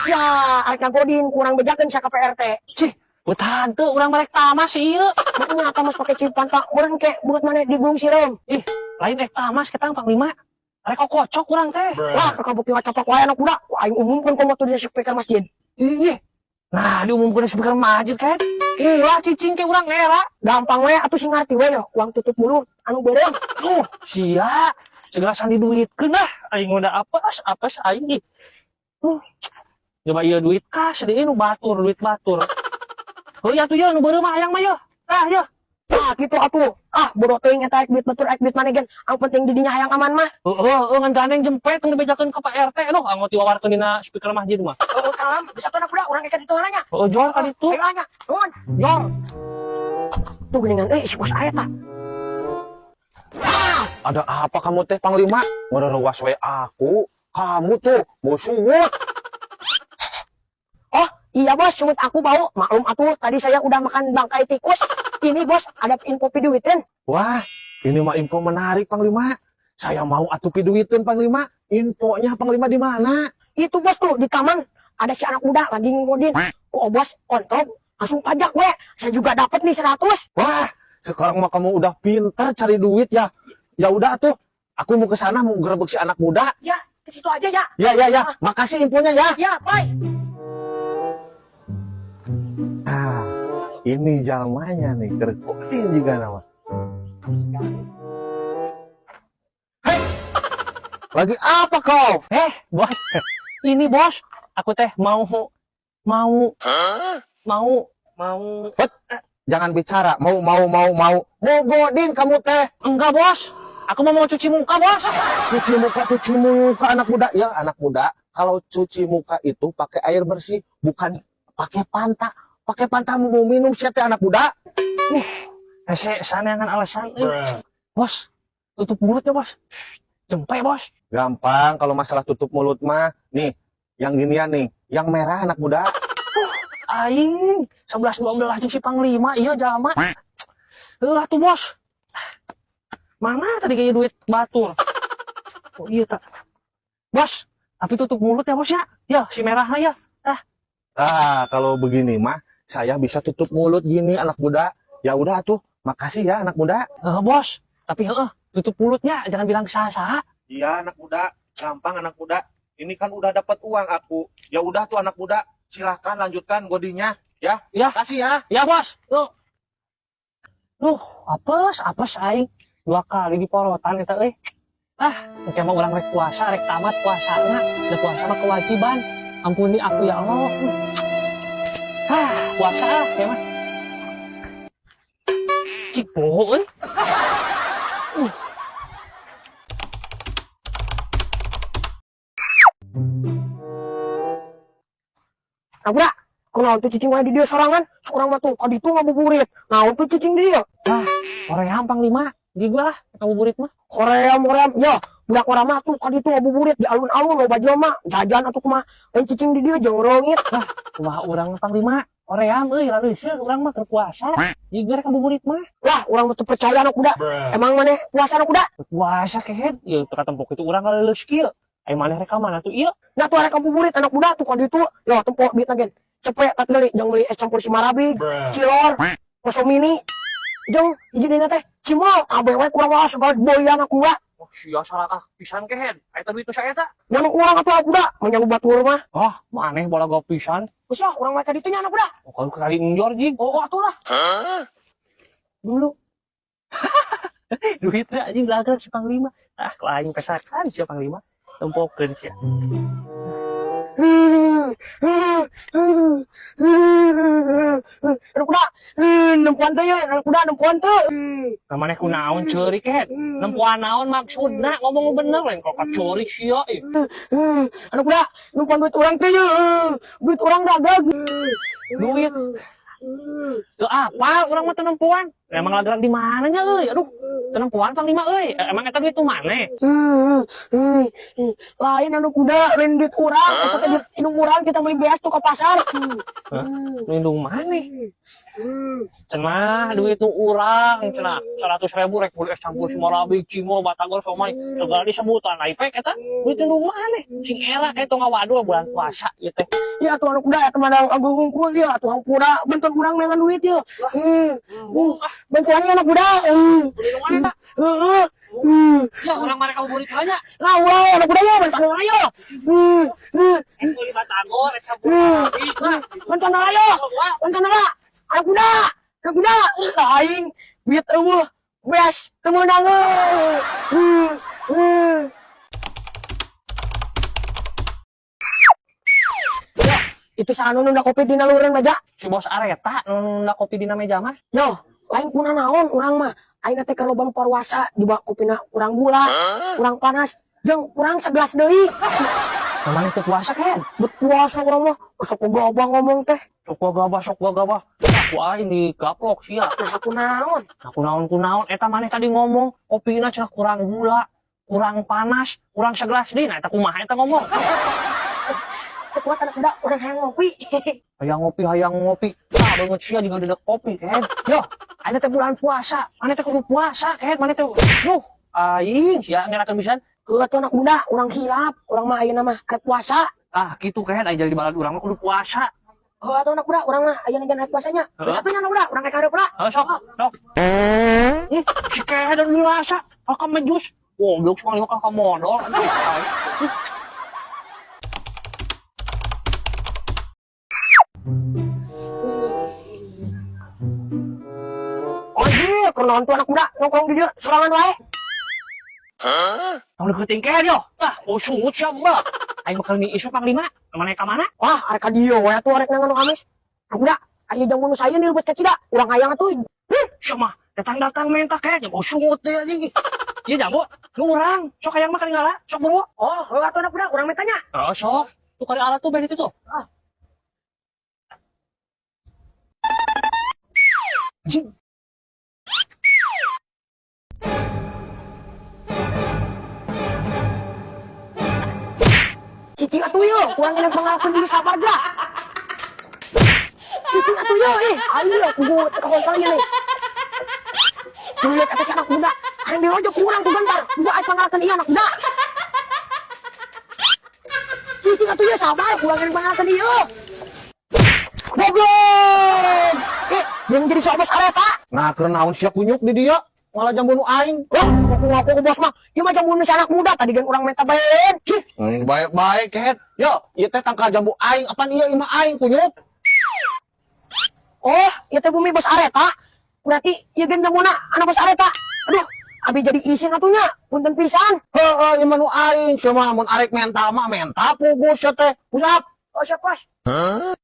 Sia arek ngagodin kurang bejakeun sia ka Pak RT. Cih, betah teu urang marek tamas ieu. Makanya tamas pake cipanta meureun ke buat maneh digulung sireum. Ih, lain ek tamas ketang Panglima. Arek kocok urang teh. Wah, kakak beuki caplok wae anak muda. Ku aing umumkeun komo tuh di speaker masjid. Ih, nah diumumkeun di speaker masjid kan. Ulah cicing ke urang era. Gampang we atuh sing ngarti we yo, uang tutup mulut anu beureum. Sia. Segera sandi duitkeun lah. Aing udah apes, apes aing ih. Coba ieu duit kas deui nu batur, duit batur. Heuh atuh ieu nu beureum mah hayang mah ieu. Tah ieu. Ah, gitu atuh. Ah, bodoh teuing eta ek duit batur ek duit maneh gen. Ang penting di dinya hayang aman mah. Heeh, heeh ngan gandeng jempet tong dibejakeun ka Pak RT aduh anggot diwawarkeun dina speaker masjid mah. Heeh, kalam bisa tuh anak muda urang ek ditu nya. Heeh, jor ka ditu. Ayo nya. Nuhun. Jor. Tuh geuningan euy si bos aya tah. Ada apa kamu teh Panglima? Ngereruas we aku. Kamu tuh mau sungut. Oh, iya bos, sungut aku bau. Maklum atuh, tadi saya udah makan bangkai tikus. Ini bos, ada info piduiteun. Wah, ini mah info menarik Panglima. Saya mau atuh piduiteun Panglima. Infonya Panglima di mana? Itu bos tuh di taman ada si anak muda lagi ngodin. Ku bos ontrog langsung pajak we. Saya juga dapat nih 100. Wah, sekarang mah kamu udah pintar cari duit ya. Ya udah tuh, aku mau ke sana mau gerebek si anak muda. Ya, ke situ aja ya. Ya ya ya, makasih infonya ya. Ya, bye. Ah, ini jalmanya nih, kerkodin juga nama. Hei, lagi apa kau? Bos. Ini bos, aku teh mau mau mau mau Jangan bicara, mau mau mau mau. Mau godin kamu teh. Enggak, bos. Aku mau cuci muka, bos. Cuci muka anak muda. Ya, anak muda, kalau cuci muka itu pakai air bersih, bukan pakai panta. Pakai panta mau minum sih teh anak muda. Hese saneangan alasan euy. Bos, tutup mulutnya, bos. Jempe, bos. Gampang kalau masalah tutup mulut mah. Nih, yang ginian nih, yang merah anak muda. Aing 11 12 jeung si Panglima ieu jalma. Heuh tuh, bos. Mana tadi kayak duit batur? Oh iya tak. Bos, tapi tutup mulut ya, bos ya. Ya, si merahnya ya. Ah, Ah, kalau begini mah saya bisa tutup mulut gini anak muda. Ya udah tuh, makasih ya anak muda. Bos, tapi heeh, tutup mulutnya jangan bilang saha-saha. Iya anak muda, gampang anak muda. Ini kan udah dapat uang aku. Ya udah tuh anak muda, silahkan lanjutkan godinya ya. Ya. Makasih ya. Ya, bos. Tuh. Duh, apes, apes aing. Dua kali diporotan eta euy. Ah, engke mah urang rek puasa, rek tamat puasana. Da puasa mah kewajiban. Ampuni aku ya Allah. Ah, puasa ah, ya mah. Cik poho euy. Anak muda, kunaon tuh cicing wae di dieu sorangan? Urang mah tuh ka ditu ngabuburit. Naon tuh cicing di dieu? Ah, hoream Panglima. Di gua lah ngabuburit mah. Hoream hoream ya, budak urang mah tuh ka ditu ngabuburit di alun-alun loba jelema, jajan atuh kumaha. Lain cicing di dieu jeung reungit. Lah, kumaha urang Panglima? Hoream euy laleuseut urang mah keur puasa. Di gua rek ngabuburit mah. Lah, urang mah teu percaya anak muda. Emang maneh puasa anak muda? Puasa kehed, ieu teu katempok itu urang ngaleus kieu. Ai maneh rek ka mana tuh ieu? Nah tuh arek ngabuburit anak muda tuh ka ditu. Ya tempo duitna gen. Cepet tak beli, jangan beli es campur Simarabig, cilor, bakso mini. Jeung hiji deui teh cimol kabeh we kurang waas segala boyan anak muda. Oh, sia salah pisan kehed. Eta duit nu saeta. Nya nu urang atuh anak muda, mah nya batur mah. Oh, maneh bola go pisan. Geus lah urang mah ka ditu nya anak muda. Oh, kalau kali enjor jig. Oh, atuh lah. Dulu. Duitnya anjing lagar si Panglima. Ah, kalau aing pesakan si Panglima. Tempokeun sia. Anak muda, nempuan teh ye, anak muda nempuan teh. Nah, maneh kunaon ceurik kehed? Nempuan naon maksudna? Ngomong bener lain kok kaceurik sia ih. Anak muda, nempuan duit urang teh ye. Duit urang dagang. Duit. Teu apa urang mah teu nempuan? Emang lagi di mananya euy? Aduh, tenang puan panglima euy. Emang eta duit nu maneh? Lain anak muda, lain duit urang, eta teh duit indung urang kita beli beas tuh ke pasar. Indung maneh? Cenah duit nu urang cenah 100.000 rek beli es campur Sumarabik, Cimol, Batagor, somai segala disebutan efek eta duit nu maneh sing era kayak tong ngawadul bulan puasa ieu teh. Ya tuh anak muda, teman agung hungkul ya, tuh hampura, bantuan urang dengan duit ya. Bantuannya anak muda. Beli nu maneh tak? Eh, eh. Ya urang mah rek ngabuburit banyak. Lah, ulah anak muda ya, bantuan urang ya. Rek beli Batagor, es campur Sumarabik lah. Bantuan urang ya. Bantuan urang. Anak muda, anak muda. Aing duit eueuh, beas teu meunang euy. Ya, itu saha nu nunda kopi dina luhureun meja? Si bos Areta nu nunda kopi dina meja mah. Yo, lain kuna naon urang mah. Aing teh keur loba parwasa dibawa kopina kurang gula, kurang panas, jeung kurang segelas deui. Memang itu puasa kan? Bet puasa urang mah, sok gabah ngomong teh. Sok gabah, sok gabah. Aku aing digaplok sia. Nah, aku naon? Nah, kunaon kunaon eta maneh tadi ngomong kopina cenah kurang gula, kurang panas, kurang segelas deui. Nah, eta kumaha eta ngomong? Teu kuat anak muda, urang hayang ngopi. Hayang ngopi, hayang ngopi. Nah, banget sia juga dedek kopi, kan? Yo, aing teh bulan puasa. Maneh teh kudu puasa, kan? Maneh teh nuh, aing sia ngerakeun pisan. Heuh atuh anak muda, urang hilap, urang mah ayeuna mah arek puasa. Ah, kitu kan aing jadi balad urang mah kudu puasa. Heuh atuh anak muda, urang mah ayeuna jangan arek puasanya. Heeh. Geus atuh anak muda, urang rek hareup lah. Heuh, sok, sok. Si kedan dirasa, kakak mejus. Goblok cuma lima kakak modal. Aduh, aing. Anjir, keur naon tuh anak muda nongkrong di dieu sorangan wae. Tong deketin kehed yo. Ah, oh sungut sia mbak. Aing bakal ngiisu panglima. Mana ka mana? Wah, arek ka dieu we atuh arek nangan nu amis. Anak muda, aya jambu nu saeun dilebet ka cida, urang hayang atuh. Sia mah datang-datang minta kehed bau sungut deh anjing. Iya jambu, nu urang. Sok hayang mah katingala, sok buru. Oh, heuh atuh anak muda, urang mintanya. Oh, sok. Tuh kali alat tuh beda itu tuh. Ah. Anjing. Cicing atuh yeuh, kurang enak pangalakeun diri sabar dah. Cicing atuh yeuh, ih, ayo kudu teu kakontrol ieu nih. Tuh lihat eta si anak muda, hayang dirojok kurang tuh bentar. Gua aing pangalakeun ieu anak muda. Cicing atuh yeuh sabar, kurang enak pangalakeun ieu. Goblok. Eh, yang jadi sok bos areta. Nah, keur naon sia kunyuk di dia? Malah jambu nu aing. Lah, sok ngaku ke bos mah. Ieu mah jambu nu si anak muda tadi gen urang minta bae. Cih, baik-baik kehed. Yo, ieu teh tangkal jambu aing, apaan ieu imah aing kunyuk? Oh, ieu teh bumi bos areta. Berarti ieu gen jambuna anak bos areta. Aduh, abi jadi isin atunya, punten pisan. Heeh, ieu mah nu aing, sia mah mun arek menta mah menta pugus sia teh. Pusap. Oh, siap, Bos. Hah?